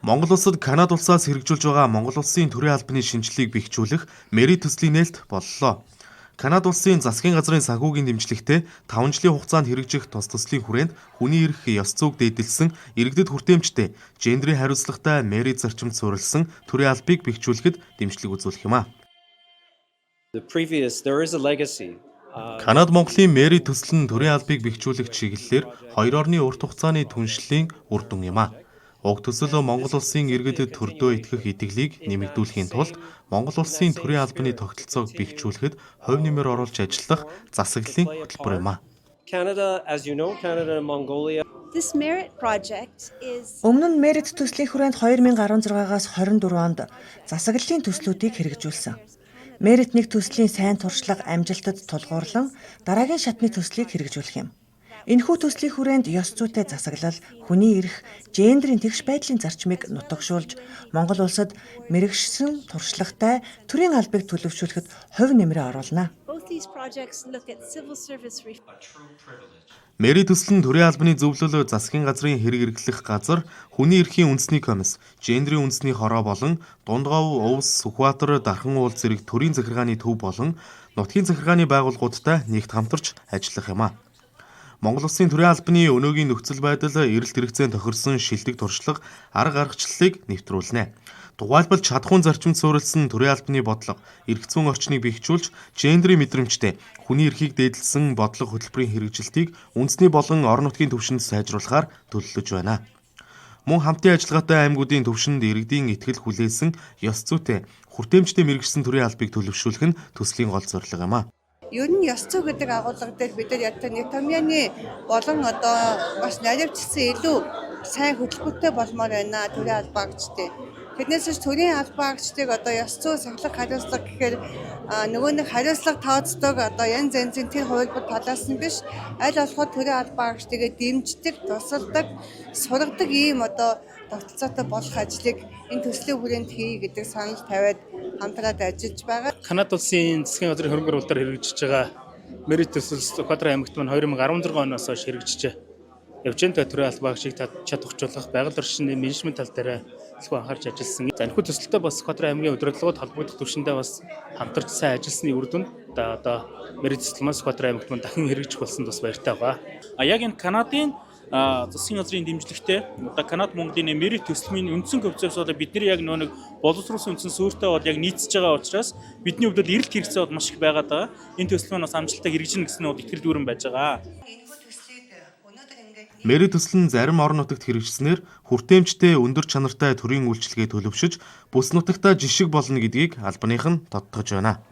Монгол улсад Канада улсаас хэрэгжүүлж байгаа Монгол улсын төрийн албаны шинжилгээг бэхжүүлэх MERIT төслийн нээлт боллоо. Канада улсын засгийн газрын санхүүгийн дэмжлэгтэй 5 жилийн хугацаанд хэрэгжих тус төслийн хүрээнд хүний эрх, ёс зүйг дээдэлсэн, иргэдэд хүртээмжтэй, гендрийн хариуцлагатай MERIT зарчимд суурилсан төрийн албыг бэхжүүлэхэд дэмжлэг үзүүлэх юм а. The previous, there is a legacy. Канада Монголын MERIT төсөл нь төрийн албыг бэхжүүлэх чиглэлээр хоёр орны урт хугацааны түншлэлийн үр дүн юм а. Уг төсөл Монгол улсын иргэдэд төрдөө итгэх итгэлийг нэмэгдүүлэхийн тулд Монгол улсын төрийн албаны тогтолцоог бэхжүүлэхэд хувь нэмэр оруулж ажиллах засаглалын хөтөлбөр юм а. Canada, as you know, Canada and Mongolia This MERIT project is Өмнө нь MERIT төслийн хүрээнд 2016-аас 24 онд засаглалын төслүүдийг хэрэгжүүлсэн. MERIT 1 төслийн сайн туршлага амжилтад тулгуурлан дараагийн шатны төслийг хэрэгжүүлэх юм. Энэхүү төслийн хүрээнд ёс зүйтэй засаглал, хүний эрх, гендрийн тэгш байдлын зарчмыг нутагшуулж Монгол улсад мэргэшсэн туршлагатай төрийн албыг төлөвшүүлэхэд хувь нэмрээ оруулна. Both these projects look at civil service reform. MERIT төсөл нь төрийн албаны зөвлөл, засгийн газрын хэрэг эрхлэх газар, хүний эрхийн үндэсний комисс, гендрийн үндэсний хороо болон Дундговь, Увс, Сүхбаатар, Дархан уул зэрэг төрийн захиргааны төв болон нутгийн захиргааны байгууллагуудтай нэгт хамтарч ажиллах юм а. Монгол улсын төрийн албаны өнөөгийн нөхцөл байдал, эрэлт хэрэгцээнд тохирсон шилдэг туршлага, арга аргачлалыг нэвтрүүлнэ. Тухайлбал чадахуун зарчимд суурилсан төрийн албаны бодлого, эрх зүйн орчныг бэхжүүлж, гендрийн мэдрэмжтэй, хүний эрхийг дээдэлсэн бодлого хөтөлбөрийн хэрэгжилтийг үндэсний болон орон нутгийн түвшинд сайжруулахаар төлөвлөж байна. Мөн хамтын ажиллагаатай аймагуудын түвшинд иргэдийн итгэл хүлээсэн ёс зүйтэй, хүртээмжтэй мэргэшсэн төрийн албыг төлөвшүүлэх нь төслийн гол зорилго юм а. Ер нь ёс зүй гэдэг агуулга дээр бид нар яг нэг томьёоны болон одоо маш наривчилсан, илүү сайн хөтөлбөртэй болмоор байна төрийн албан агчдын. Тэрнээс биш төрийн албан агчдыг одоо ёс зүй, сахилах хариуцлага гэхээр нөгөө нэг хариуцлага тооцдог одоо янз янзын тэр хувилбар талаас нь биш, аль болохоор төрийн албан агчдыг дэмждэг, тусалдаг, сургадаг ийм одоо тогтолцоотой болох ажлыг энэ төслийн хүрээнд хийе гэдэг санал тавиад хамтраад ажиллаж байгаа. Канада улсын засгийн газрын хөрөнгө оруулалтаар хэрэгжиж байгаа MERIT төсөл Сүхбаатар аймагт маань 2016 оноос хойш хэрэгжиж явж байна. Тэгээ төрийн албан агчийг чадваржуулах, байгаль орчны менежмент тал дээр илүү анхаарч ажилласан. За, энэхүү төсөлтөд бас Сүхбаатар аймгийн удирдлагууд холбогдох түвшиндээ бас хамтарч сайн ажилласны үр дүнд одоо MERIT төсөл маань Сүхбаатар аймагт маань дахин хэрэгжих болсонд бас баяртай байгаа. А яг энэ Канадын засгийн газрын дэмжлэгтэй одоо Канада Монголын MERIT төслийн үндсэн концепц бол бидний яг нөө нэг боловсруулсан үндсэн суурьтай бол яг нийцэж байгаа учраас бидний хувьд бол эрэлт хэрэгцээ бол маш их байгаад байгаа. Энэ төсөл маань бас амжилттай хэрэгжинэ гэсэн нь бол итгэл дүүрэн байж байгаа. Энэхүү төслийг өнөөдөр ингээд MERIT төсөл нь зарим орон нутагт хэрэгжсэнээр хүртээмжтэй, өндөр чанартай төрийн үйлчилгээ төлөвшөж, бүс нутагтаа жишг болно гэдгийг албаных нь тодтогч байна.